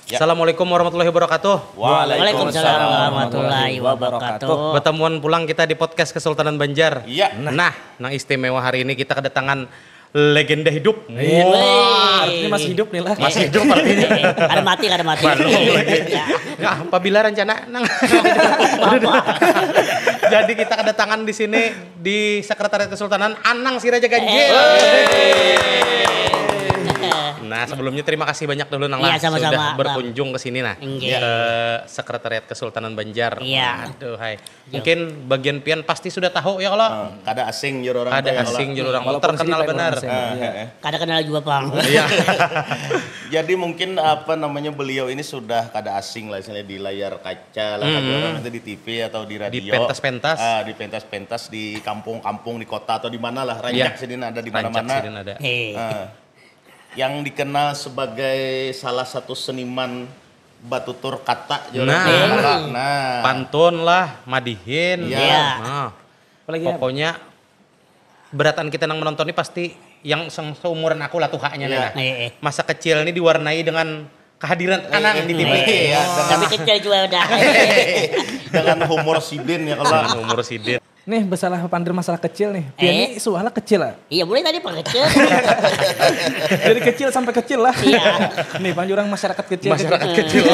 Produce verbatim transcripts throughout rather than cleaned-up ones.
Ya. Assalamualaikum warahmatullahi wabarakatuh. Waalaikumsalam warahmatullahi wabarakatuh. Bertemuan pulang kita di podcast Kesultanan Banjar. Iya. Nah, nang istimewa hari ini kita kedatangan legenda hidup. Wah, artinya masih hidup nih lah. Masih hidup artinya. Ada mati, ada mati. Nah, apabila rencana nang Jadi kita kedatangan di sini di Sekretariat Kesultanan Anang Siraja Ganjil. Nah, sebelumnya terima kasih banyak dulu Nang lah Iya, sama-sama, sudah Bang. Berkunjung ke sini nah. Inggih. Ke Sekretariat Kesultanan Banjar. Iya. Aduh, hai. Mungkin bagian pian pasti sudah tahu ya kalau Kada asing jur orang kada teh, ya, asing kalau. Jur orang Walaupun terkenal sini benar. Bang, Ah, iya. eh. Kada kenal juga pang. Iya. Jadi mungkin apa namanya beliau ini sudah kada asing lah misalnya di layar kaca lah, Hmm. kadang itu di T V atau di radio. Di pentas-pentas. Ah, di pentas-pentas di kampung-kampung di kota atau di mana lah, rancak Iya. sidin ada di Rancak mana-mana. Sidin ada. Hei. Ah. Yang dikenal sebagai salah satu seniman batutur kata jur Nah. orang teh, ya, kalau. Nah. Pantun lah, madihin. Iya. Iya. Nah, Apalagi ya? Pokoknya berataan kita nang menonton ini pasti yang se- seumuran aku lah tuhanya nih Iya. nah. Eh, eh. Masa kecil ini diwarnai dengan kehadiran Anang di T V. Iya, dengan, Tapi kecil juga udah. Dengan humor sidin ya kalau. Dengan umur sidin. Nih, masalah pandir masalah kecil nih. Pian Eh? Ini suah lah kecil lah. Iya, mulai tadi pang kecil. Dari kecil sampai kecil lah. Iya. Nih, panjurang masyarakat kecil. Masyarakat kecil.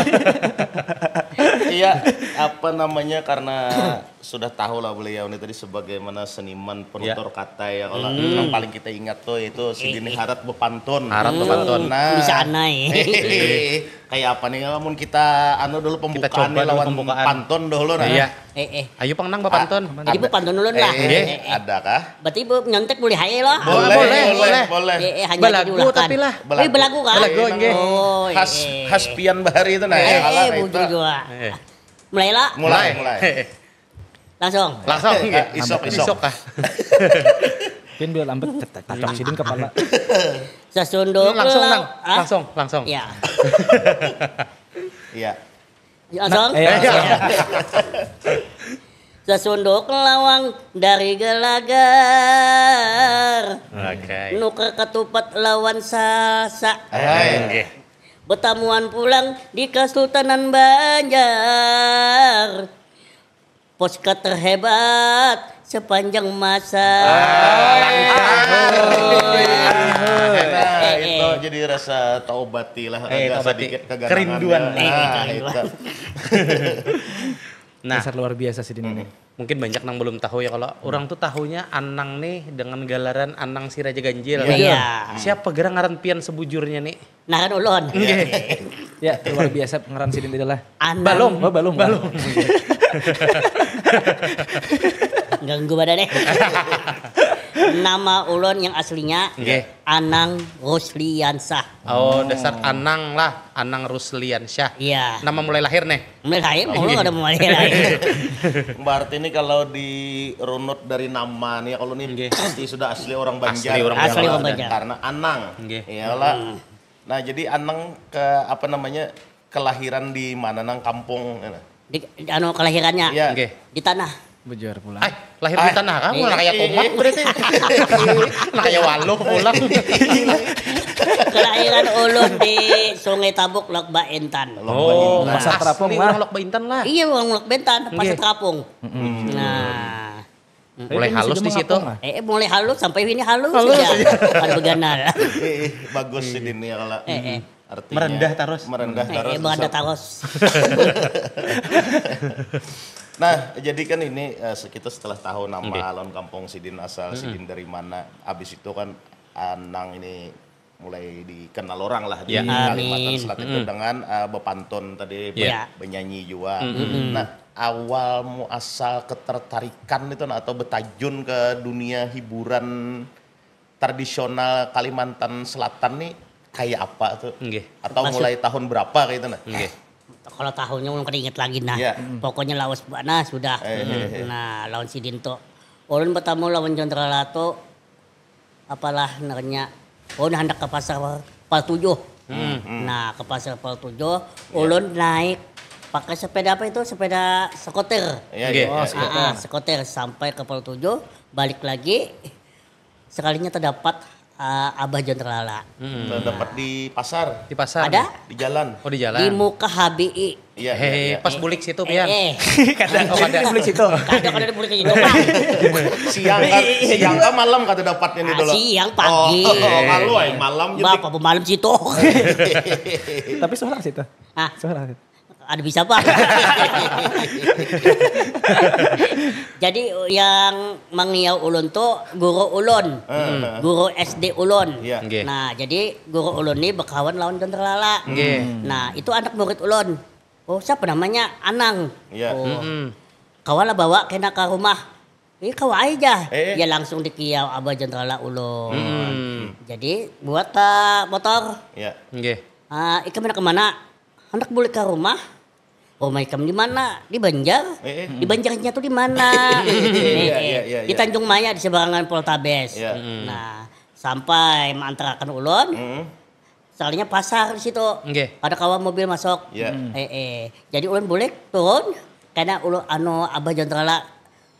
Iya, apa namanya, karena sudah tahu lah beliau ini tadi sebagaimana seniman penutur Ya. kata ya kalau. Yang paling kita ingat tuh itu sidin harat bepantun. Harat bepantun. Nah. Bisa anai. Kayak apa nih, mun kita anu dulu pembukaan coba nih dulu lawan pembukaan. Pantun dulu nah. Iya. Eh, eh. Ayo pang nang bepantun. Jadi bepantun dulu lah. Eh, Eh, eh. Adakah? Berarti bu nyontek boleh hai lah. Boleh, boleh, boleh, boleh. boleh. Eh, eh, hanya Belagu diulahkan. Tapi lah. Wih, belagu kan? Belagu, nggih. Oh, Khas eh, eh. khas pian bahari itu nah. Eh, Ya, kalau eh, itu. Betul juga. Eh, Mulai, mulai. Langsung. Langsung. Nggih. Isok, isok. Isok kah? Pian biar lambat tatak sidin kepala. Sesunduk Langsung lau- Nang. Hah? Langsung, langsung. Ya. Iya. Ya, langsung. Eh, Ya. Sesunduk lawang dari Gelagar. Oke. Nuker ketupat lawan salsa. Eh, Nggih. Betamuan pulang di Kesultanan Banjar. Podcast terhebat sepanjang masa. Nah, Eh, itu eh. Jadi rasa taobati lah, Eh, agak taobati. Sedikit keganahan. Kerinduan. Nah, Eh, itu. Nah, Dasar luar biasa sidin ini. Mungkin banyak nang belum tahu ya kalau orang tuh tahunya Anang nih dengan galaran Anang Siraja Ganjil. Iya. Siapa gerang ngaran pian sebujurnya nih? Nah kan ulun. Ya, luar biasa ngaran sidin tadi lah. Anang. Balum. Oh, balum. Balum. Ganggu badan deh. Nama ulun yang aslinya Nggih. Anang Rusliansah. Oh, dasar Anang lah, Anang Rusliansyah. Iya. Nama mulai lahir nih. Mulai lahir, ulun ada mulai lahir. Berarti ini kalau dirunut dari nama nih, kalau ini Nggih. Pasti sudah asli orang Banjar. Asli orang Asli Banjar. orang Banjar. Karena Anang. Nggih. Iyalah. Nah, jadi Anang ke apa namanya? Kelahiran di mana nang kampung? Di, di anu kelahirannya Iya. Nggih. Di tanah. Bujur pulang. Ay, lahir di tanah kamu Iya, anak kayak iya, tomat iya. Berarti. Anak kayak waluh pulang. Kelahiran ulun di Sungai Tabuk, Lok Baintan. Oh, Pasar asli Terapung orang lah. Lok Baintan lah. Iya, orang Lok Baintan, Pasar Nggih. Terapung. Nah. Mulai halus di situ. Mengapung lah. Eh, mulai halus sampai ini halus Halus, saja. iya. Kada beganar. Eh, eh, bagus sidin ya kalau. Eh, eh. Artinya Merendah terus. Merendah Eh, terus. eh, berada terus. Nah, jadi kan ini eh, se- kita setelah tahu nama Nggih. lawan kampung sidin, asal sidin dari mana, habis itu kan Anang ini mulai dikenal orang lah di Ya. Kalimantan Amin. Selatan itu dengan eh, bepantun tadi, Ya. benyanyi juga. Nah, awal muasal ketertarikan itu nah, atau betajun ke dunia hiburan tradisional Kalimantan Selatan nih kayak apa tuh? Nggih. Atau Maksud- mulai tahun berapa kayak itu nah? Nggih. Kalau tahunnya ulun kada ingat lagi nah. Iya. Pokoknya lawas bana sudah. Eh, eh, eh. Nah, lawan sidin tu. Ulun bertemu lawan Jenderal Lato apalah namanya. Oh, nah, hendak ke pasar Pal tujuh. Nah, ke pasar Pal tujuh, ulun naik pakai sepeda apa itu? Sepeda skuter. Iya, Nggih. iya. Oh, Iya. skuter. Ah, ah, skuter sampai ke Pal tujuh, balik lagi. Sekalinya terdapat uh, Abah John Terlala. Hmm. Terdapat di pasar. Di pasar. Ada? Di jalan. Oh di jalan. Di muka H B I. Iya, Hei, iya, iya. Pas bulik situ pian. Eh, eh. Kada. Oh, kada. Bulik situ. Kada kada bulik situ. Siang kan, siang kan malam kata dapatnya nih dulu. Ah, siang pagi. Oh, oh, oh, malu ay, malam jadi. Bapak pemalam situ. Tapi soal situ. Ah. Soal situ. Ada bisa pak. Jadi yang mengiau ulun tu guru ulun, hmm. Guru S D ulun. Yeah. Okay. Nah jadi guru ulun ni berkawan lawan John Terlala. Okay. Nah itu anak murid ulun. Oh siapa namanya? Anang. Yeah. Oh. Mm -hmm. Kawalah bawa kena ke rumah. Ih kau aja. Eh. Ya langsung dikiau Abah Jenderala ulun. Hmm. Jadi buat ke motor. Ya. Nggih. Uh, ikam nak kemana? Hendak balik ke rumah. Rumah ikam di mana? Di Banjar. Eh, eh. Di Banjarnya tuh di mana? eh, eh. Ya, ya, ya, Di Tanjung Maya di seberangan Poltabes. Ya. Hmm. Nah, sampai mengantarkan ulun. Hmm. Soalnya pasar di situ. Nggih. Kada kawa mobil masuk. Ya. Hmm. Eh, eh. Jadi ulun bulik turun karena ulun anu Abah Jontrala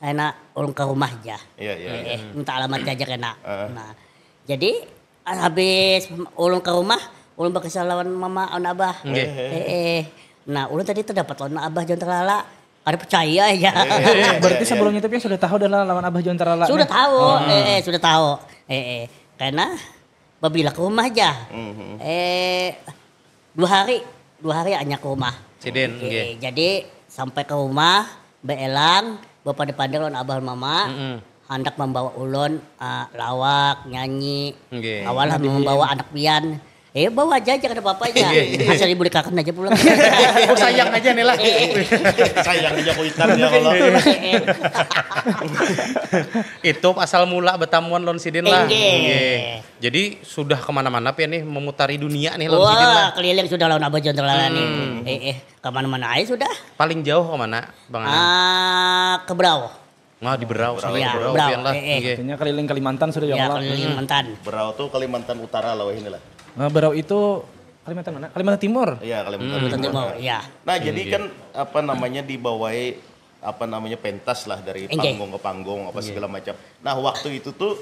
Akhirnya ulun ke rumah aja. Iya, iya, iya. Eh, minta alamat aja kena. Uh. Nah, jadi habis ulun ke rumah, ulun berkisah lawan mama awan abah. Nggih. Eh, eh. Nah, ulun tadi terdapat lawan abah John Terlala. Kada percaya aja. Eh, eh, eh, Berarti eh, sebelum eh. itu sudah tahu adalah lawan abah John Terlala. Sudah tahu, oh. eh, eh, sudah tahu. Eh, eh. Karena babila ke rumah aja. Mm-hmm. Eh, dua hari, dua hari hanya ke rumah. Sidin, okay, okay. Jadi sampai ke rumah, beelang, bepada-pada lawan abah mama, mm-hmm. Handak membawa ulun uh, lawak, nyanyi, okay. Awal membawa anak pian. Eh bawa aja aja kada apa-apa aja. Asal dibulikakan aja pulang. Oh sayang aja nih lah. Sayang aja kuitan ya kalau. Itu asal mula betamuan lawan sidin lah. Jadi sudah kemana-mana pian nih memutari dunia nih lawan sidin lah. Wah keliling sudah lawan Abah John Terlala nih. Eh eh kemana-mana aja sudah. Paling jauh kemana Bang Anang? Ah ke Berau. Nah di Berau, Berau. Iya, Berau, Berau. Pian lah. Eh, eh. Kayaknya keliling Kalimantan sudah ya, ya Allah. Keliling Kalimantan. Berau tuh Kalimantan Utara lah ini lah. Nah, Berau itu Kalimantan mana? Kalimantan Timur. Iya, Kalimantan, hmm. Kalimantan Timur. Iya. Nah, jadi kan apa namanya dibawai apa namanya pentas lah dari panggung ke panggung apa segala macam. Nah, waktu itu tuh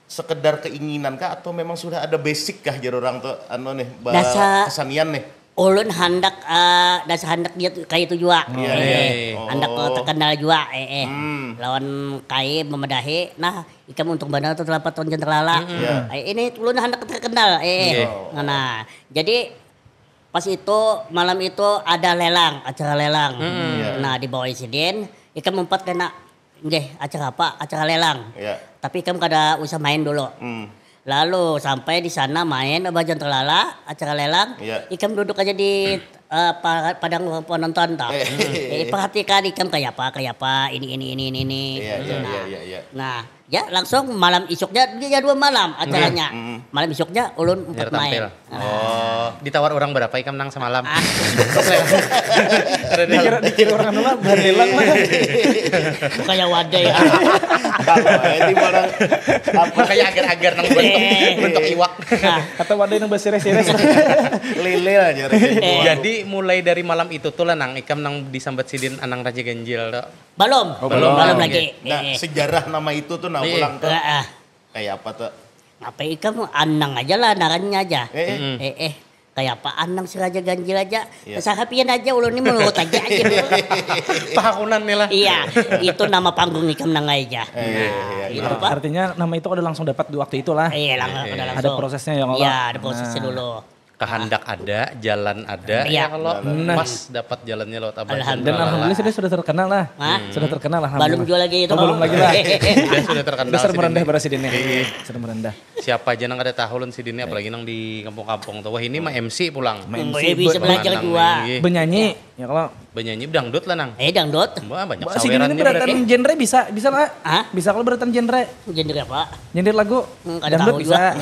sekedar keinginan kah atau memang sudah ada basic kah jar orang tuh anu nih bahasa kesenian nih? Ulun handak uh, dasar handak dia kayak itu juga. Yeah, eh, yeah. Oh. Handak uh, terkenal juga eh, eh. Hmm. Lawan kai memadahi. Nah, ikam untung benar tuh terdapat tuan jenderala. Hmm. Yeah. Eh, ini ulun handak terkenal eh. Yeah. Oh. Nah, jadi pas itu malam itu ada lelang, acara lelang. Hmm. Yeah. Nah, di bawah sidin, ikam empat kena Nggih, acara apa? Acara lelang. Ya. Tapi ikam kada usah main dulu. Hmm. Lalu sampai di sana main Abah John Terlala, acara lelang. Ya. Ikam duduk aja di uh, padang penonton toh. Eh. Eh, perhatikan ikam kayak apa, kayak apa, ini ini ini ini ini. Iya, iya, nah, iya, iya, iya. Nah, ya langsung malam isuknya dia dua malam acaranya. Hmm. Malam isuknya ulun empat main. Oh, ditawar orang berapa ikam nang semalam? Ah. Dikira dikira orang anu lah, bahan lelang lah. Kayak wadai. Ini barang apa? Kayak agar-agar nang bentuk, eh. Bentuk iwak. Nah. Atau wadai nang bersires-sires. Lele aja. Eh. Jadi mulai dari malam itu tuh lah nang ikam nang disambat sidin anang Raja Ganjil tuh. Belum. Oh, belum. Belum lagi. Nah, eh. Sejarah nama itu tuh nah pulang tuh. Kayak apa tuh? Apa ikam anang aja lah narannya aja. Eh, eh. eh, eh. Kayak apa anang si Raja Ganjil aja. Iya. Sahapian aja ulun ini menurut aja aja. Pahakunan nih lah. Iya, itu nama panggung ikam nang aja. Eh, iya, iya, nah, iya. Itu, Pak. Artinya nama itu udah langsung dapat di waktu itu lah. Iya, lang eh, udah langsung. Ada prosesnya ya, Iya, ada prosesnya nah. dulu. Kehendak ada, jalan ada, iya. Ya kalau nah. Pas dapat jalannya lewat Abah. Dan alhamdulillah sudah sudah terkenal lah. Hah? Sudah terkenal lah. Belum juga lagi itu. Oh, belum lagi lah. Sudah sudah terkenal. Dasar merendah beras ini. Iya. Sudah merendah. Siapa aja nang kada tahu lun sidin apalagi nang di kampung-kampung tuh. Wah ini mah M C pulang. M C bisa belajar juga. Benyanyi, ya kalau. Benyanyi dangdut lah nang. Eh dangdut. Wah banyak saweran. Sidin ini beratan genre bisa, bisa lah. Hah? Bisa kalau beratan genre. Genre apa? Genre lagu. Hmm, dangdut bisa.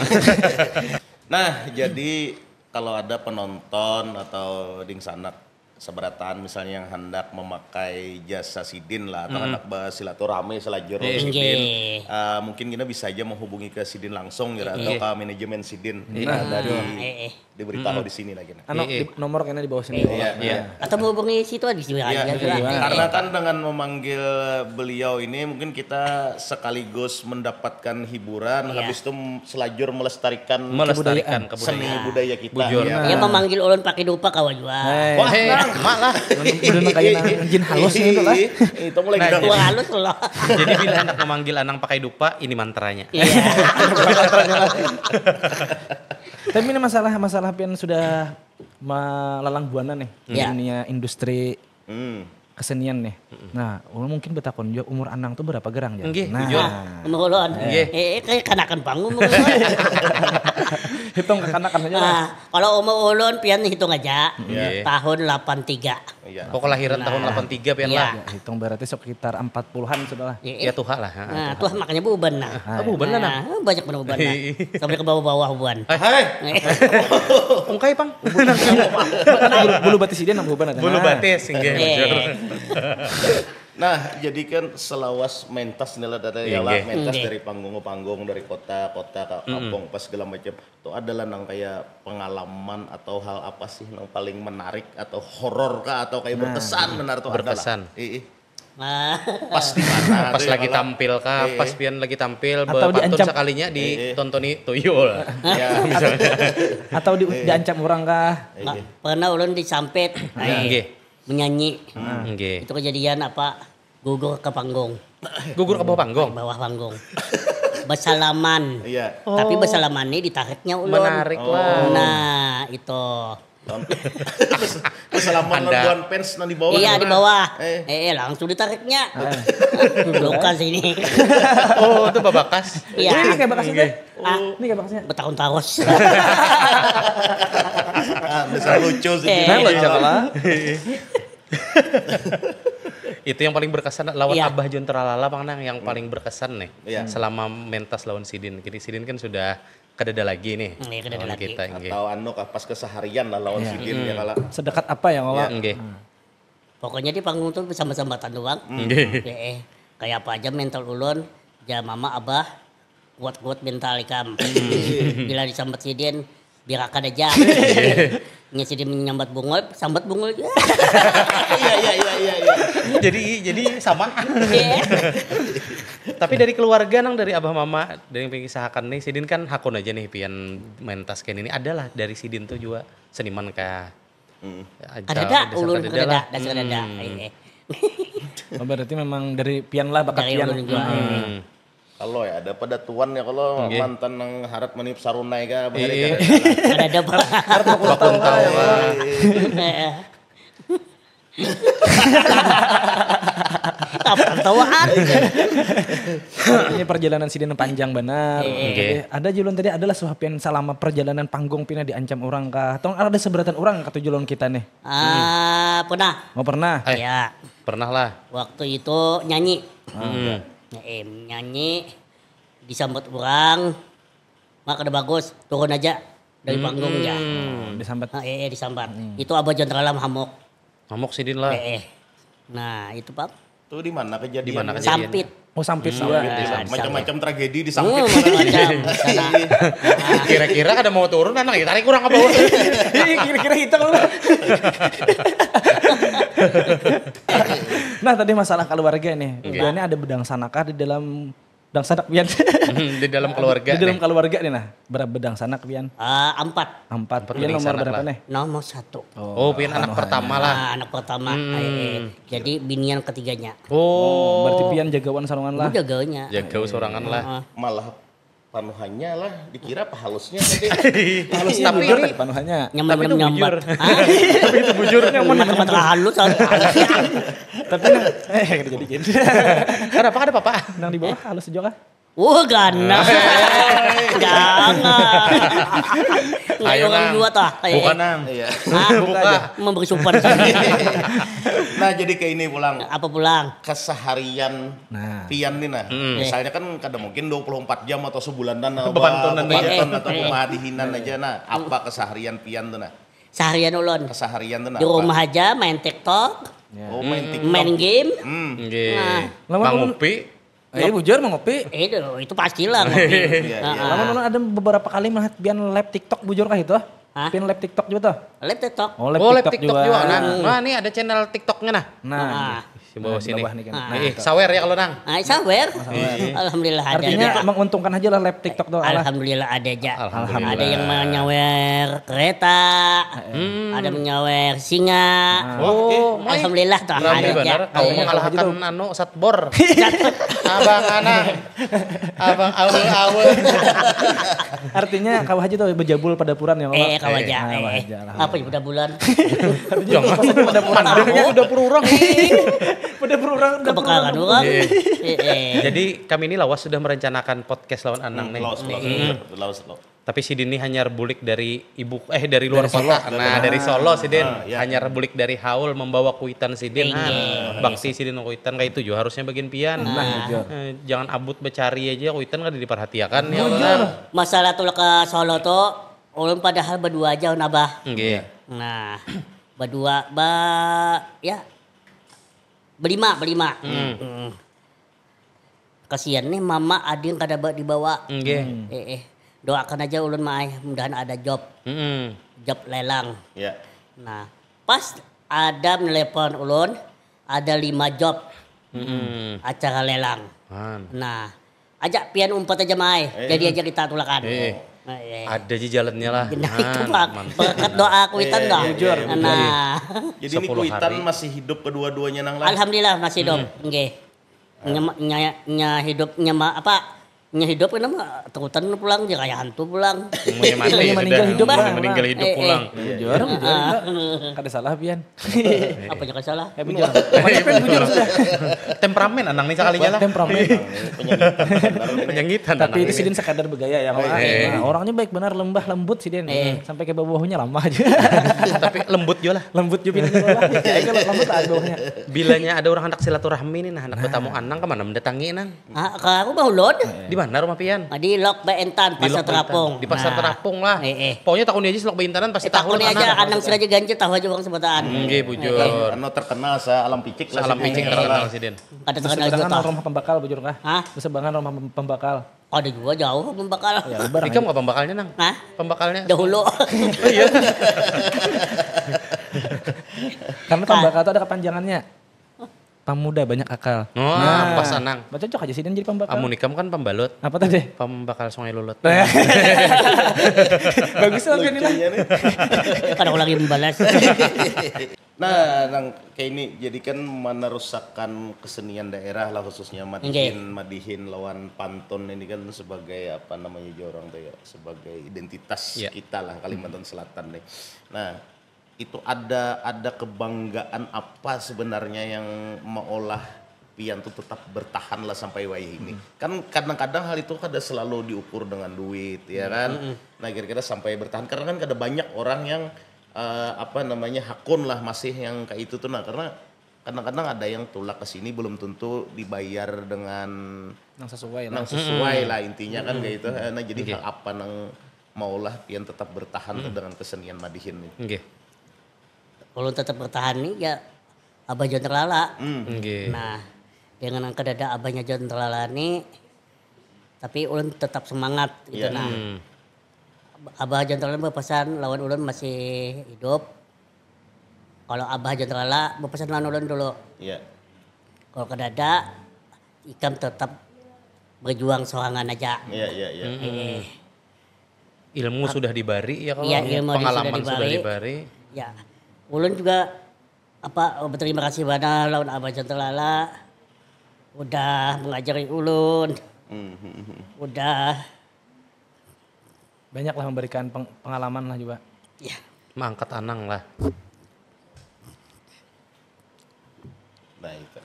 Nah, jadi kalau ada penonton atau dingsanak Sabarataan misalnya yang handak memakai jasa sidin lah atau handak bersilaturahmi selajur sidin, uh, mungkin kita bisa aja menghubungi ke sidin langsung ya, atau ke manajemen sidin. Nah, dari diberitahu di sini lagi, nah. Anu, di nomor kena di bawah sini. Iya, iya. Atau menghubungi situ aja juga. Iya, iya. Karena kan dengan memanggil beliau ini mungkin kita sekaligus mendapatkan hiburan, habis itu selajur melestarikan, melestarikan seni budaya kita. Bujur. Ya, memanggil ulun pakai dupa kawa jua. Wah, nang, mak lah. Udah kayak nang jin halus nih itu lah. Itu mulai nah, jadi, halus loh. Jadi bila hendak memanggil anang pakai dupa, ini mantranya. Iya. Tapi ini masalah, masalah pian sudah melalang buana nih di dunia industri kesenian nih. Nah, ulun mungkin betakon juga umur anang tuh berapa gerang ya? Nggih, nah, bujur. Umur ulun. Nggih. Eh, kayak kanakan panggung umur ulun. Hitung kekanakan aja lah. Nah, kalau umur ulun pian hitung aja. Nggih. Tahun delapan tiga. Iya. Oh, kelahiran tahun delapan tiga pian lah. Ya, hitung berarti sekitar empat puluhan sudah lah. Ya, tuha lah. Nah, tuh makanya buban nah. Ah, buban lah, nah. Nah, banyak benar buban nah. Sampai ke bawah-bawah buban. Hai. Ungkai pang. Bulu, bulu batis dia nang buban. Bulu batis, nggih, bujur. Nah, jadi kan selawas mentas nih lah, dari ya lah, mentas dari panggung ke panggung, dari kota, kota ke kampung, pas segala macam. Tuh adalah nang kayak pengalaman atau hal apa sih nang paling menarik atau horor kah atau kayak berkesan benar tuh ada lah. Berkesan. Ih, ih. Pas di mana tuh ya, lagi tampil kah? Pas pian lagi tampil, atau bepantun diancam sekalinya ditontoni tuyul. Ya. Atau di, diancam orang kah? Nggak, pernah ulun disampit. Nggih. Menyanyi. Nggih. Itu kejadian apa? Gugur ke panggung. Gugur ke bawah panggung? Bawah panggung. Bersalaman. Iya. Tapi bersalaman ini ditariknya ulun. Menarik lah. Nah, itu. Bersalaman lawan fans nang di bawah. Iya, di bawah. Eh, eh, langsung ditariknya. Luka sini. Oh, itu babakas. Iya. Ini kayak bakasnya. Ah, ini kayak bakasnya. Betahun-tahun. Ah, bisa lucu sih. Eh. Nah, lucu lah. Itu yang paling berkesan lawan Abah John Tralala pang nang yang paling berkesan nih selama mentas lawan sidin. Jadi sidin kan sudah kadada lagi nih. Iya, kadada lagi. Kita, nggih. Atau anu kah pas keseharian lah lawan sidin ya kala. Sedekat apa ya kala? Nggih. Pokoknya di panggung tuh sambat-sambatan doang. Nggih. Eh, eh. Kayak apa aja mental ulun, ja mama abah kuat-kuat mental ikam. Bila disambat sidin, biar akan aja. Nya sidin menyambat bungul, sambat bungul juga. Iya, iya, iya, iya, iya. Jadi, jadi sama. Iya. Tapi dari keluarga nang dari abah mama, dari yang pengisahakan nih, sidin kan hakun aja nih pian mentas kayak ini. Adalah dari sidin tuh juga seniman kah? Hmm. Kadada, ulun kadada, dasar kadada. Hmm. Eh, eh. Oh, berarti memang dari pian lah, bakat dari pian. Ulun juga. Hmm. Kalau ya ada pada tuan ya, kalau mantan nang harat maniup sarunai kah, bahari kadada. Kadada, Pak. Harat bakuntal kah. Eh, eh. Apa tawaan? Ini perjalanan sidin panjang banar. Iya. Oke. Ada julun tadi adalah suhapian selama perjalanan panggung pina diancam orang kah? Atau ada seberatan orang kah tu julun kita nih? Ah, pernah. Oh, pernah? Eh, iya. Pernah lah. Waktu itu nyanyi. Hmm. Nyanyi, nyanyi, disambat orang, mak kada bagus, turun aja dari panggung ja. Hmm. Disambat. Ah, eh, eh, disambat. Hmm. Itu Abah John Tralam hamuk. Hamuk sidin lah. Eh, eh. Nah, itu, Pak. Tuh di mana kejadian? Di mana kejadian? Sampit. Oh, Sampit juga. Sampit, iya. Macam-macam tragedi di Sampit. Oh, macam-macam. Sana. Kira-kira kada mau turun, anak ya, tarik kurang ke bawah. Iya, kira-kira kita kalau. Nah, tadi masalah keluarga nih. Iya. Ini ada bedangsanakah di dalam dangsanak pian? Di dalam keluarga nih. Di dalam keluarga nih, nah. Berapa bedangsanak pian? Ah, empat. Empat. Empat bedangsanak lah. Pian nomor berapa nih? Nomor satu. Oh, pian anak pertama lah. Ah, anak pertama. Hmm. Eh, eh. Jadi binian ketiganya. Oh. Berarti pian jagawan sarangan lah. Jaganya. Jaga sarangan lah. Heeh. Malah panuhannya lah, dikira pahalusnya tadi. Pahalusnya tapi bujur ini tadi panuhannya. Nyaman tapi itu menyambat. Bujur. Hah? Tapi itu bujur. Nyaman mata-mata halus, halus. Tapi nah, eh, jadi gini. Kenapa ada papa? Nang di bawah halus juga kah? Wah, gana. Jangan. Ayo, orang nang. Dua tah. Bukan, nang. Iya. Hah? Buka. Memberi supan. Nah, jadi ke ini pulang. Apa pulang? Keseharian pian nih, nah. Hmm. Misalnya kan kada mungkin dua puluh empat jam atau sebulanan, nah, bepantunan atau kumaha dihinan aja, nah. Apa keseharian pian tuh, nah? Seharian ulun. Keseharian tuh Di rumah aja main TikTok, Oh, main TikTok. Main game. Hmm. Nggih. Nah. Lamun Mangupi. Eh bujur mau ngopi. Eh, itu, itu pastilah ngopi. Iya, Nah, iya. Lamun ulun ada beberapa kali melihat pian live TikTok bujur kah itu? Hah? Pian live TikTok juga tuh. Live TikTok. Oh live, Oh, live TikTok, TikTok juga. juga. Nah, nah, ini ada channel TikToknya nah. Nah, Ah. Di bawah di sini. bawah nih kan. Ah. Nah, Eh, itu. Sawer ya kalau nang. Ah, sawer. Alhamdulillah ada Artinya aja. Menguntungkan aja lah live TikTok tuh. Alah. Alhamdulillah ada aja. Alhamdulillah. Ada yang menyawer kereta, ada menyawer singa. Oh, Alhamdulillah tuh Rame ada aja. benar. Kau Iya, mengalahkan gitu. Anu Satbor. Abang Anang. Abang Awe Awe. Artinya kau aja tuh bejabul pada puran ya. Eh, kau aja. Nah, Eh, kau eh. aja lah. Apa ya pada bulan? Jangan. Pada pururang. Udah pururang. Pada puran udah Kebakaran orang. Eh, eh. Jadi kami ini lawas sudah merencanakan podcast lawan Anang nih. Lawas, lawas, lawas, lawas. Tapi sidin ini hanyar bulik dari ibu eh dari luar kota. Nah, dari Solo sidin. Ah, iya. Hanyar bulik dari haul membawa kuitan sidin. Iya. Nah, bakti sidin kuitan kayak itu juga harusnya bagian pian. Nah, jujur. Eh, jangan abut becari aja kuitan kada diperhatiakan ya. Jujur. Masalah tulak ke Solo tuh, ulun padahal berdua aja un abah. Nggih. Nah, berdua ba ya berlima, berlima. Mm. Kasihan nih mama ading kada ba- dibawa. Nggih. Eh, eh. Doakan aja ulun maai, mudahan ada job, Mm-mm. job lelang. Ya. Nah, pas ada menelepon ulun, ada lima job Mm-mm. acara lelang. Man. Nah, ajak pian umpat aja maai, jadi aja kita tulakan. Eh. Nah, eh. Ada aja jalannya lah. Nah, itu Man, Pak, mantap. berkat doa kuitan Eh, dah. jujur. Nah, Jadi ini Sepuluh kuitan hari. Masih hidup kedua-duanya nang lah. Alhamdulillah masih hidup. Nggih. Nya, nya, nya hidup nya ma- apa? Nya hidup kan mah takutan pulang, dia kayak hantu pulang. Umurnya mati Umurnya sudah. meninggal hidup Umurnya lah. Meninggal hidup Eh, pulang. eh. Jujur, jujur. Kada salah pian. Apa yang salah? Eh bujur. Mana pian bujur sudah. Temperamen Anang nih sekalinya lah. Temperamen. Penyangitan. Tapi Anang itu ini. Sidin sekadar bergaya ya. Orang, Eh. nah, orangnya baik benar, lembah lembut Sidin. Eh. Sampai ke bawahnya ramah aja. Tapi lembut juga lah. Lembut juga di bawah. Kayak kalau lembut ada bawahnya. Bilanya ada orang hendak silaturahmi nih, nah hendak bertamu Anang kemana mendatangi Nang? Ah, ke rumah ulun. Di mana rumah pian? Ah, di Lok Baentan, Di Pasar Lok Terapung. Baintan. Di Pasar Nah. Terapung lah. Eh, eh. Pokoknya takuni aja Lok Baintanan pasti Eh, tahu takuni lah aja Anang. Anang Siraja Ganjil tahu aja orang sebutan. Nggih, bujur. Anu terkenal sa alam picik lah. Salam Sidin. picik terkenal sidin. Kada terkenal Seberangan juga. Rumah Pembakal bujur kah? Hah? Seberangan Rumah Pem- Pembakal. Ada juga jauh pembakal. Ya lebar. Ikam nggak pembakalnya Nang? Hah? Pembakalnya. Dahulu. Karena Pembakal itu ada kepanjangannya. Pamuda banyak akal. Oh, pas Anang. Cocok aja Sidin jadi Pembakal. Amun ikam kan pembalut. Apa tadi? Pembakal Sungai Lulut. Bagus lah pian ini lah. Lucunya nih. Kada aku lagi membalas. Nah, nang kayak ini jadi kan meneruskan kesenian daerah lah khususnya madihin, madihin lawan pantun ini kan sebagai apa namanya juga orang tuh ya sebagai identitas Iya. Kita lah Kalimantan Selatan nih. Nah, itu ada ada kebanggaan apa sebenarnya yang meolah pian tuh tetap bertahan lah sampai wayah ini. Kan kadang-kadang hal itu kada selalu diukur dengan duit ya kan. Nah, kira-kira sampai bertahan karena kan kada banyak orang yang eh, apa namanya hakun lah masih yang kayak itu tuh nah karena kadang-kadang ada yang tulak ke sini belum tentu dibayar dengan Nang sesuai lah. nang sesuai lah intinya kan kayak itu. Eh, nah jadi hal apa nang maulah pian tetap bertahan tuh dengan kesenian madihin nih. Nggih. Kalau tetap bertahan nih ya Abah John Terlala. Nggih. Nah, dengan angka dada Abahnya John Terlala nih, tapi ulun tetap semangat gitu Iya. Nah. Hmm. Abah John Terlala berpesan lawan ulun masih hidup. Kalau Abah John Terlala berpesan lawan ulun dulu. Iya. Kalau kada ada, ikam tetap berjuang sorangan aja. Iya, iya, iya. Eh, Ilmu sudah dibari ya kalau Iya, ilmu sudah pengalaman sudah dibari. dibari. Ya, ulun juga apa berterima kasih bana lawan Abah John Terlala udah mengajari ulun, Hmm, hmm, hmm. Udah Banyak lah memberikan peng- pengalaman lah juga. Ya. Mangkat Anang lah. Nah itu.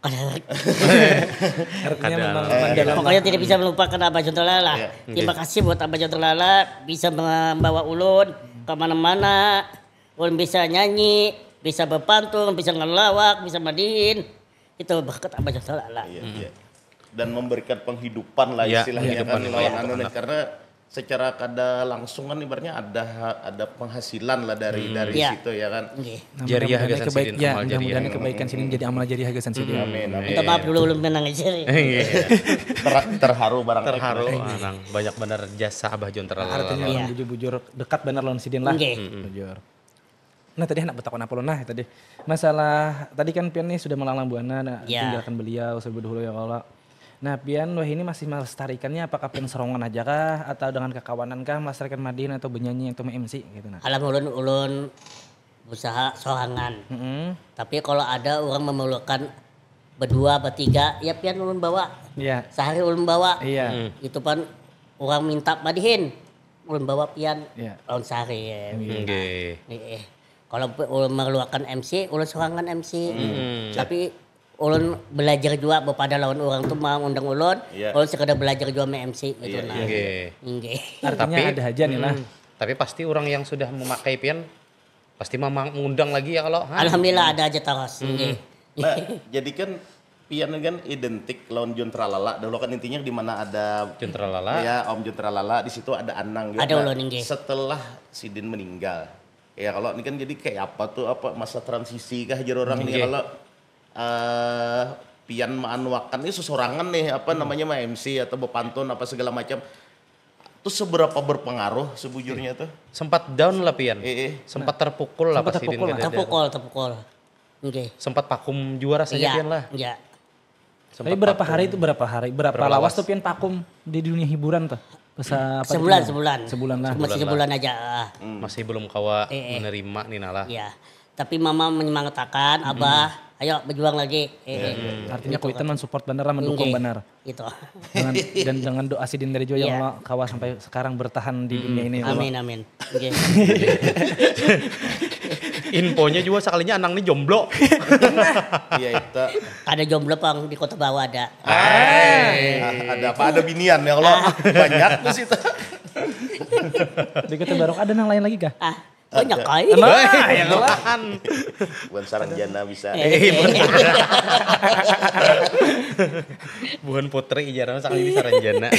Kada- Artinya Kadang. memang mendalam lah. Pokoknya tidak bisa melupakan Abah John Terlala lah. Iya. Terima kasih buat Abah John Terlala bisa membawa ulun kemana-mana. Ulun bisa nyanyi, bisa berpantun, bisa ngelawak, bisa mandihin. Itu berkat Abah John Terlala. Iya, iya. Dan memberikan penghidupan lah Iya, istilahnya penghidupan kan yang lawan layak anu nih anak. Karena secara kada langsung kan ibaratnya ada ada penghasilan lah dari dari Iya. situ ya kan. Nggih. Nah, Jariah mudah-mudahan gasan kebaik- sidin, ya, amal jariah. Mudah-mudahan kebaikan sidin jadi amal jariah gasan sidin. Amin amin. Minta maaf dulu ulun menang aja. Ter- terharu barang Terharu, ah, nang banyak benar jasa Abah John Terlala. Artinya Iya. orang bujur-bujur dekat benar lawan sidin lah. Nggih. Bujur. Nah tadi hendak bertakon apa lo nah tadi masalah tadi kan pian nih sudah melalang buana nah, Ya. Tinggalkan beliau sebelum dahulu ya kalau nah pian wah ini masih melestarikannya apakah pian serongan aja kah atau dengan kekawanan kah melestarikan madin atau bernyanyi atau MC gitu nah. Alam ulun ulun berusaha sorangan. Mm-mm. Tapi kalau ada orang memerlukan berdua bertiga ya pian ulun bawa. Iya. Sehari ulun bawa. Iya. Itu pun orang minta madihin ulun bawa pian Iya. lawan sehari. Ya. Nggih. Eh, eh. Kalau pe- ulun memerlukan MC, ulun sorangan MC. Tapi ulun belajar juga bepada lawan orang tuh mau undang ulun, Iya. ulun sekedar belajar juga me-MC gitu Iya, nah. iya. Nggih. Nggih. Artinya Tapi- ada aja nih lah. Hmm. Tapi pasti orang yang sudah memakai pian pasti memang mengundang lagi ya kalau. Ha? Alhamdulillah ada aja terus. Nggih. Nah, jadi kan pian kan identik lawan John Tralala. Dulu kan intinya di mana ada John Tralala. Ya, Om John Tralala di situ ada Anang juga. Ada Nah, ulun, nggih. Setelah sidin meninggal. Ya kalau ini kan jadi kayak apa tuh apa masa transisi kah jar orang nih Nggih. kalau eh pian maanuakan ini sesorangan nih apa namanya ma MC atau bepantun apa segala macam. Tuh seberapa berpengaruh sebujurnya tuh? Sempat down lah pian. Eh, eh. Sempat terpukul lah Sempat pas sidin terpukul lah. kadada. Terpukul, terpukul. Nggih. Sempat vakum juara saja Iya. pian lah. Iya. Sempat Tapi berapa vakum. hari itu berapa hari? Berapa, Berapa lawas lawas? Tuh pian vakum di dunia hiburan tuh? Masa apa Sebulan, itu? Sebulan. Sebulan lah. Masih sebulan aja. Ah. Masih belum kawa Eh, eh. menerima nih nah lah. Ya. Tapi mama menyemangatakan, abah, ayo berjuang lagi. Eh, eh. Artinya Gitu kuitan kan. Mensupport benar lah, mendukung Nggih. Benar. Gitu. Dengan, dan dengan doa sidin dari juga yang Iya. Allah kawa sampai sekarang bertahan di dunia ini. Amin amin. Nggih. Infonya juga sekalinya Anang nih jomblo. Iya itu. Ada jomblo pang di Kota Bawa ada. Ah, ada apa ada binian ya Allah banyak di situ. Di Kota Barok ada nang lain lagi kah? Ah, banyak kai. Nah, ya Allah. Bukan sarang jana bisa. Eh, Buhan putri ijaran sekali ini saranjana.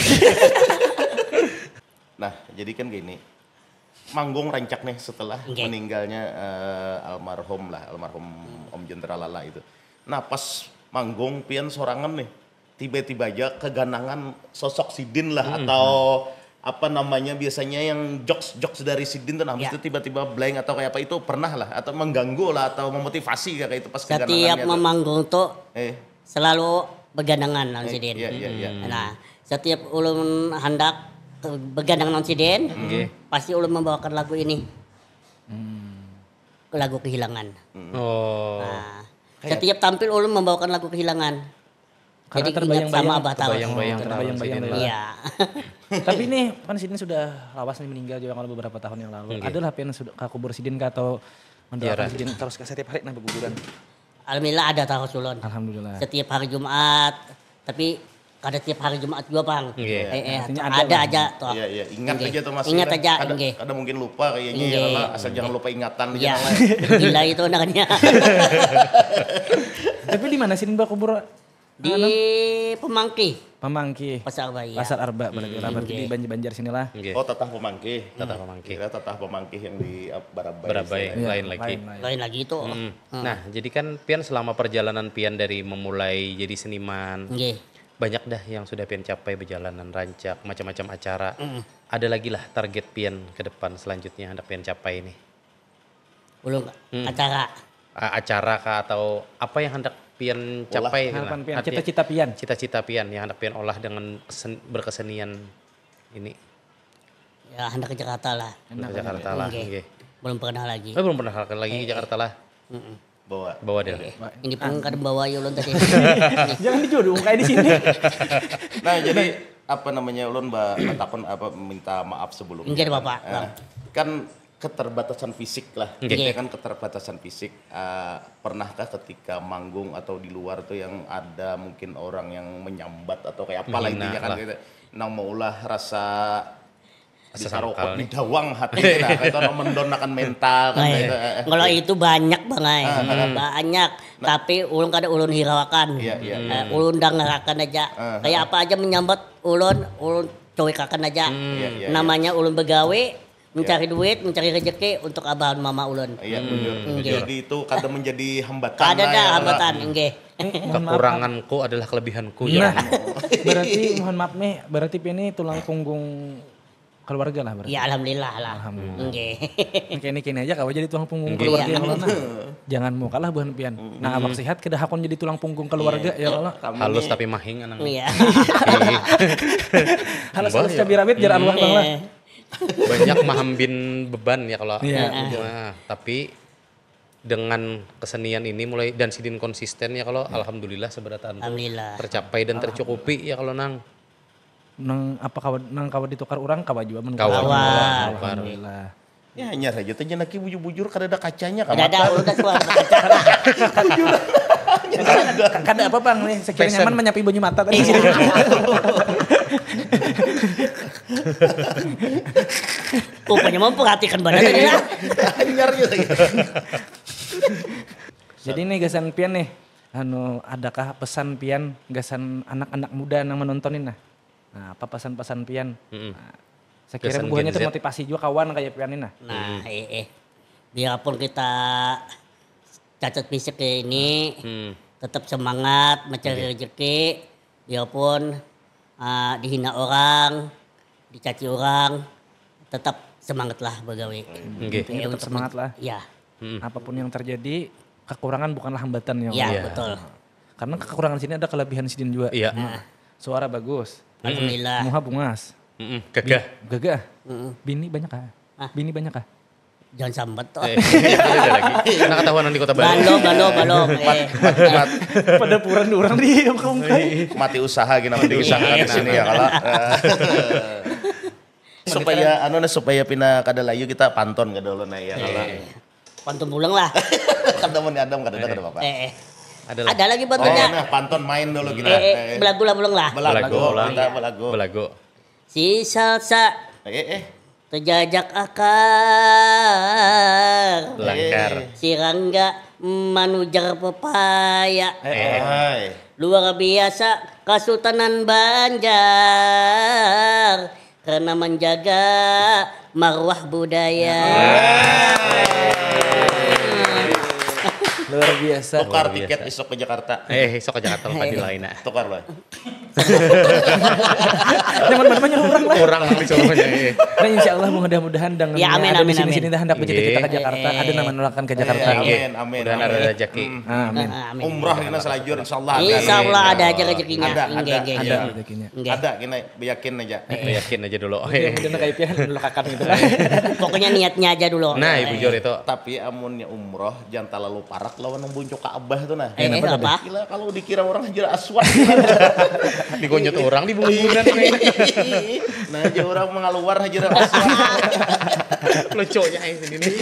Nah, jadi kan gini. Manggung rancak nih setelah Nggih. meninggalnya eh, almarhum lah, almarhum Om John Tralala itu. Nah, pas manggung pian sorangan nih. Tiba-tiba aja keganangan sosok sidin lah atau apa namanya biasanya yang jokes-jokes dari sidin tuh nah habis Ya. Itu tiba-tiba blank atau kayak apa itu pernah lah atau mengganggu lah atau memotivasi kayak itu pas Setiap keganangannya tuh. memanggung tuh Eh, selalu beganangan lawan sidin. Iya iya iya. Nah, setiap ulun handak ke- beganangan lawan sidin, pasti ulun membawakan lagu ini. Lagu kehilangan. Oh. Nah, setiap tampil ulun membawakan lagu kehilangan. Karena Jadi terbayang-bayang, ingat sama Abah Tahu. Terbayang-bayang Terbayang-bayang terus lah. Iya. Tapi nih kan sidin sudah lawas nih meninggal juga kalau beberapa tahun yang lalu. Oke. Adalah pian sudah ke kubur sidin kah atau mendoakan Ziarah. Sidin terus ke setiap hari nah beguguran. Alhamdulillah ada tahu ulun. Alhamdulillah. Setiap hari Jumat, tapi kada tiap hari Jumat juga, Bang. Iya. Eh, eh, Artinya ada, ada lah. Aja tuh. Iya iya, ingat Nggih. aja tuh masih. Ingat lah. Aja, Kada, nggih. Kada mungkin lupa kayaknya Nggih. Ya, lah. Asal jangan lupa ingatan aja Iya. lah. Gila itu anaknya. Tapi di mana sidin berkubur? Di Pemangki, Pamangki. Pasar Bayi. Pasar Arba berarti lah berarti di Nggih. Banjar-Banjar sinilah. Oh, tatah pemangkih. Tatah pemangkih. Kira tatah pemangkih yang di Barabai. Barabai, Iya, lain lagi. Lain, lain. Lain lagi itu. Mm. Nah, jadi kan pian selama perjalanan pian dari memulai jadi seniman, Nggih. Banyak dah yang sudah pian capai, bejalanan rancak, macam-macam acara. Ada lagi lah target pian ke depan selanjutnya hendak pian capai nih? Ulun acara. A- acara kah atau apa yang hendak pian Ulah. capai? Harapan Nah, pian, artinya cita-cita pian. Cita-cita pian yang hendak pian olah dengan kesen- berkesenian ini. Ya, hendak ke Jakarta lah. Ke Jakarta lah, Nggih. Nggih. Belum pernah lagi. Eh, belum pernah lagi ke Jakarta lah. Mm-mm. Bawa. Bawa deh. Ini pun kada bawa ya ulun tadi. Jangan dijodoh kayak di sini. Nah, jadi apa namanya ulun ba- batakun apa minta maaf sebelumnya. Nggih, kan. Bapak, Eh, Bang. Kan keterbatasan fisik lah. Nggih. Kita kan keterbatasan fisik. Eh, pernahkah ketika manggung atau di luar tuh yang ada mungkin orang yang menyambat atau kayak apa lah Menghina intinya kan lah. Gitu. Nang maulah rasa Asa dikarokot sangkal nih. Didawang hati nah, itu mendonakan mental kan Nah, gitu. Eh, eh. Kalau itu banyak bangai. Ah, ah. Banyak. Tapi ulun kada ulun hiraukan. Iya, iya, Eh, ulun dangarakan aja. Ah, Kayak apa aja menyambat ulun, ulun cuekakan aja. Iya, iya, iya. Namanya ulun begawe, mencari duit, mencari rezeki untuk abah mama ulun. Iya, bujur. Nggih. Jadi itu kada menjadi hambatan Kada lah, ada ya, hambatan, lah. Nggih. Kekuranganku adalah kelebihanku ya. Nah, berarti mohon maaf nih, berarti pian ini tulang punggung keluarga lah berarti. Ya alhamdulillah lah. Alhamdulillah. Nggih. Ini kayak ini aja kawa jadi tulang punggung Nggih. keluarga Iya. ya Allah, nah. Jangan mau kalah buhan pian. Nah, awak sehat kada hakun jadi tulang punggung keluarga ya Allah. Kami Halus nih, tapi mahing anang. Iya. Halus halus cabai rawit jar arwah bang lah. Eh, Banyak mahambin beban ya kalau. Iya. Nah, tapi dengan kesenian ini mulai dan sidin konsisten ya kalau alhamdulillah seberataan tuh Alhamdulillah. Tercapai dan tercukupi ya kalau nang. Nang apa kawa nang kawa ditukar orang kawa juga mun Kawa kawa. juga, Wah. tukar. Alhamdulillah. Ya hanya saja tanya lagi bujur-bujur kada ada kacanya Kada ada, kamata. ulun dah suara kaca. Kada apa bang nih, sekiranya Fashion. Nyaman menyapi banyu mata tadi. Rupanya memperhatikan badan tadi lah. Anyar gitu. Jadi nih gasan pian nih, anu adakah pesan pian gasan anak-anak muda yang menontonin nah? Nah, apa pesan-pesan pian? Mm-mm. Nah, sekiranya Gasan buhannya Gen Z. Termotivasi juga kawan kayak pian ini nah. Nah, eh, eh. Biarpun kita cacat fisik kayak ini, Hmm. tetap semangat mencari rezeki. Biarpun ah, dihina orang, dicaci orang, tetap semangatlah begawe. Nggih. Intinya Ya, tetap untuk semangat men- lah. Ya, Apapun yang terjadi, kekurangan bukanlah hambatan ya. ya Allah. Iya. Betul. Karena kekurangan sini ada kelebihan sidin juga. Iya. Nah, suara bagus. Alhamdulillah. Muha bungas. Mm-mm. Gagah. Gagah. Mm-mm. Bini banyak kah? Ah. Bini banyak kah? Jangan sambat tuh. Eh, ada lagi. Nah ketahuan di kota Baru. Balo, balo, balo. Eh. Pada puran orang di ungkai. Mati usaha gini mati usaha di sini ya kalau. Supaya anu nah supaya pina kada layu kita panton kada dulu nah ya kalau. Pantun pulang lah. Kada mau nyadam kada ada kada apa-apa. Eh, eh. Ada lagi. Ada lagi Oh, bantunya. Nah, panton main dulu kita. Eh, eh, Eh, belagu lah pulang lah. Belagu, Belagu. Kita belagu. Belagu. Si salsa Eh, eh. terjajak akar. Langkar. Si Rangga manujar pepaya. Eh, eh. Luar biasa Kasultanan Banjar karena menjaga marwah budaya. Luar biasa. Tukar tiket besok ke Jakarta. Eh, sok ke Jakarta lupa di lain nah. Tukar lah. Nyaman banget mah orang lah. Orang nang disuruhnya. Eh. Nah, insya Allah mudah-mudahan dengan Ya, amin, ada amin, di sini amin. sini dah hendak bercita-cita ke Nggih. Jakarta, ada nama nang akan ke Jakarta. Amin, amin. Mudahan ada Amin. rezeki. Amin. Amin. Umrah kena selajur insyaallah. Insya Allah ada aja rezekinya. Ada, Nggih, ada, nggih, ada. nggih. Rezekinya. Nggih. Ada kena yakin aja. Yakin aja dulu. Mudah-mudahan kayak pian dulu kakan gitu. Pokoknya niatnya aja dulu. Nah, ibu Jor itu. Tapi amunnya umroh jangan terlalu parak lawan nang buncuk Kaabah tuh nah. Eh, eh, Kenapa apa? Gila kalau dikira orang Hajar Aswad. Digonyot orang di bumbunan nih. Nah, aja orang mengaluar Hajar Aswad. Lucunya yang sini nih.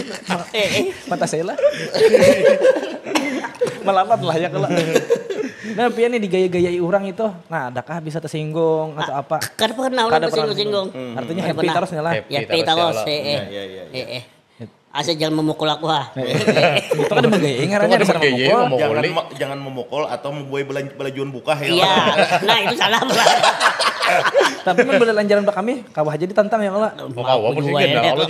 Eh, eh. Mata saya lah. Melawan lah ya kalau. Nah, pian nih digaya-gayai orang itu. Nah, adakah bisa tersinggung atau apa? Kada pernah orang Kada pernah. tersinggung-singgung. Hmm. Artinya Kada happy pernah. terus nih lah. Happy Ya, happy terus ya terus. Allah. Eh, eh. Iya, iya, iya. Eh, eh. Asal jangan memukul aku ah. Itu kan ada menggayain ngarannya Ada bisa menggayain, memukul. memukul. Jangan Mukuli. me- jangan memukul atau membuai belan- belajuan bukah ya. Iya. Nah, itu salah. Tapi mun belalanjaran ba kami, kawah jadi tantang ya Allah. Oh, kawah pun Dua sih, ya. Allah.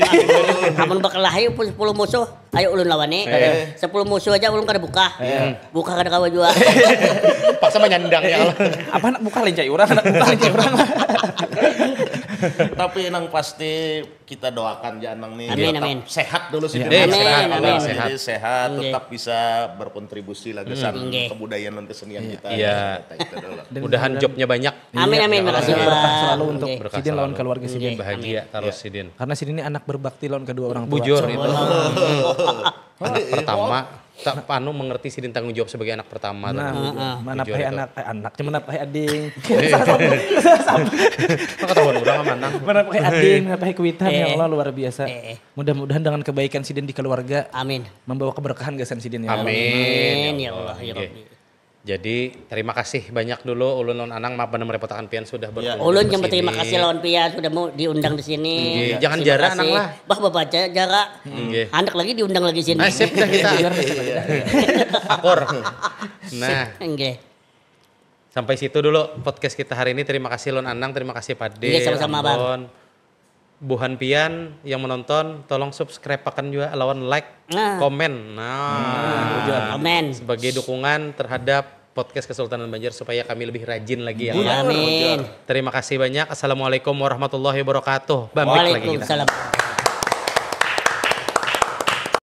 Amun bakalahi pun sepuluh musuh, ayo ulun lawani. Sepuluh musuh aja ulun kada bukah. Bukah kada kawa jua. Paksa menyandang ya Allah. Apa anak buka lencai orang, anak buka lencai orang. Tapi nang pasti kita doakan ja nang nih Amin, tetap amin. Sehat dulu sih. Iya. Dulu. Amin, Sehat, amin. Jadi sehat, Nggih. Tetap bisa berkontribusi lah kesan Nggih. Kebudayaan dan kesenian kita. Iya. Kita dulu lah. Mudahan jobnya banyak. Amin, amin. Ya, Makasih, Berkah selalu Pak. untuk Berkah sidin lawan selalu. Keluarga sidin. Bahagia terus sidin. Karena sidin ini anak berbakti lawan kedua orang tua. Bujur itu. Anak pertama. Tak panu mengerti sidin tanggung jawab sebagai anak pertama. Nah, Tadi. mana Bujur pahi itu. Anak, eh, anak, cuma pahi ading. Nah, ketahuan orang mana. Mana pahi ading, mana pahi kuitan ya Eh. Allah luar biasa. Eh, eh. Mudah-mudahan dengan kebaikan sidin di keluarga Amin. Membawa keberkahan gasan sidin ya Allah. Amin. Amin ya Allah ya Oke. Rabbi. Jadi terima kasih banyak dulu ulun lawan Anang maaf benar merepotkan pian sudah berkunjung Ulun ke yang berterima sini. Kasih lawan pian sudah mau diundang di sini. Iya, jangan Terima jarak, kasih. Nang, lah. Bah babaca jarak. Nggih. Handak lagi diundang lagi sini. Ah, sip dah kita. Akur. Nah, Nggih. Sampai situ dulu podcast kita hari ini. Terima kasih Lon Anang, terima kasih Pade. Iya, sama-sama, Bang. Buhan pian yang menonton, tolong subscribe akan juga lawan like, Nah. komen. Nah, Komen. Sebagai dukungan terhadap podcast Kesultanan Banjar supaya kami lebih rajin lagi ya. Amin. Terima kasih banyak. Assalamualaikum warahmatullahi wabarakatuh. Bamik lagi kita. Waalaikumsalam.